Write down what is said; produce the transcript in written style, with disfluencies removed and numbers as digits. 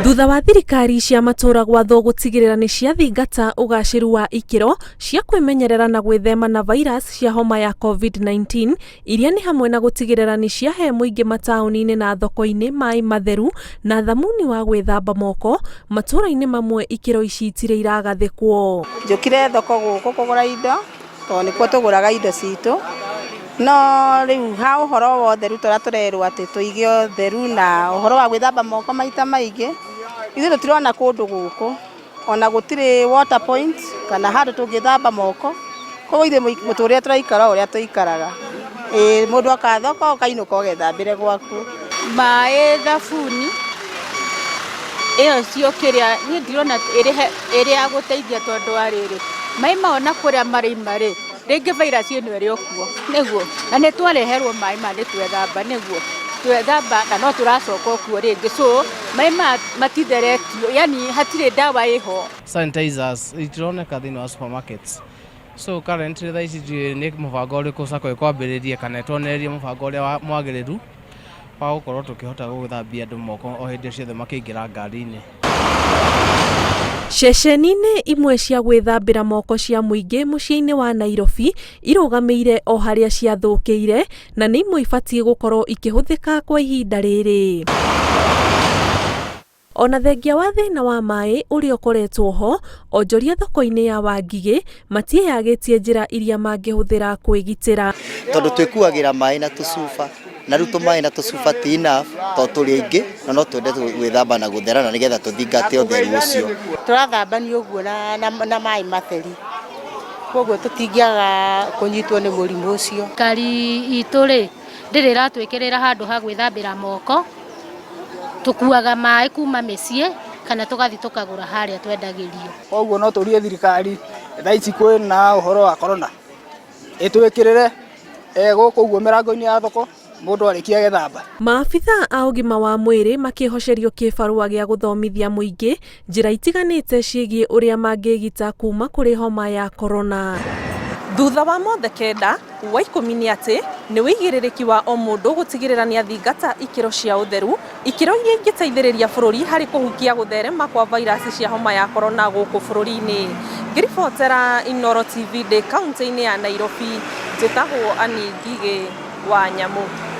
Thutha wa thirikari cia matũra gwathwo gũtigĩrĩra nĩ ciathingata ũgacĩru wa ikĩro cia kwĩmenyerera na gwĩthema na virus cia homa ya COVID-19 iria nĩ hamwe na gũtigĩrĩra nĩ ciahe mũingĩ mataũni-inĩ na thoko-inĩ maĩ matheru na thamuni wa gwĩthamba moko, matũra-inĩ mamwe ikĩro ici itirĩ iragathĩkwo. Njũkire thoko gũkũ kũgũra indo tondũ nĩkuo tũgũraga indo citũ, no rĩu ha ũhoro wa ũtheru ta ũrĩa tũrerwo atĩ tũige ũtheru na ũhoro wa gwĩthamba moko maita maingĩ, ithuĩ tũtirona kũndũ gũkũ, ona gũtirĩ water point kana handũ tũngĩthamba moko, koguo ithuĩ mũtũrĩre tũraikara o ũrĩa tũikaraga, ĩĩ mũndũ oka thoko ũkainũka ũgethambĩre gwaku. Maĩ, thabuni, ĩyo cio kĩrĩa niĩ ndirona ĩrĩ ya gũteithia tondũ wa rĩrĩ, maĩ maya ona kũrĩa marauma rĩ, rĩngĩ virus ĩno ĩrĩ o kuo, nĩguo, na nĩ twareherwo maĩ maya nĩ twethamba nĩguo, twethamba na no tũracoka o kuo rĩngĩ, so maĩ maya matitheretio, yani hatirĩ ndawa ĩho. Sanitizers itironeka thĩinĩ wa supermarkets, so currently thaa ici ndiũĩ nĩ mũbango ũrĩkũ SACCO ĩkwambĩrĩria kana ĩtuonererie mũbango ũrĩa mwagĩrĩru wa gũkorwo tũkĩhota gũthambia andũ moko o hĩndĩ ciothe makĩingĩra ngari-inĩ. Ceceni-inĩ imwe cia gwĩthambĩra moko cia mũingĩ mũciĩ-inĩ wa Nairobi irũgamĩire o harĩa ciathũkĩire na nĩ imwe ibatiĩ gũkorwo ikĩhũthĩka kwa ihinda rĩrĩ. Ona thengia wa thĩna wa maĩ ũrĩa ũkoretwo ho, onjoria thoko-inĩ ya Wangigĩ matiĩyagĩtie njĩra iria mangĩhũthĩra kwĩgitĩra. Tondũ twĩkuagĩra maĩ na tũcuba, na rĩu tũmaĩ na tũcuba ti enough tondũ tũrĩ aingĩ na no twende gwĩthamba na gũthera na nĩgetha tũthingate ũtheru ũcio. Tũrathambania ũguo na maĩ matheri, koguo tũtingĩaga kũnyitwo nĩ mũrimũ ũcio. Thirikari itũ rĩ, ndĩrĩ ĩratwĩkĩrĩra handũ ha gwĩthambĩra moko, tũkuaga maĩ kuma mĩciĩ kana tũgathiĩ tũkagũra harĩa twendagĩrio. Koguo no tũrie thirikari thaa ici kwĩna ũhoro wa corona ĩtwĩkĩrĩre gũkũ ũguo mĩrango-inĩ ya thoko mũndũ arĩkia agethamba. Maabitha a ũgima wa mwĩrĩ makĩhocerio kĩbarũa gĩa gũthomithia mũingĩ njĩra itiganĩte ciĩgiĩ ũrĩa mangĩgita kuma kũrĩ homa ya korona. Thutha wa mothe kenda, wa ikũmi nĩ atĩ nĩ wĩigĩrĩrĩki wa o mũndũ gũtigĩrĩra nĩ athingata ikĩro cia ũtheru, ikĩro iria ingĩteithĩrĩria bũrũri harĩ kũhukia gũtherema kwa vairasi cia homa ya korona gũkũ bũrũri-inĩ. Ngĩribotera Inooro TV ndĩ kaũntĩ-inĩ ya Nairobi, njĩtagwo Annie Ngigĩ wa Nyamũ.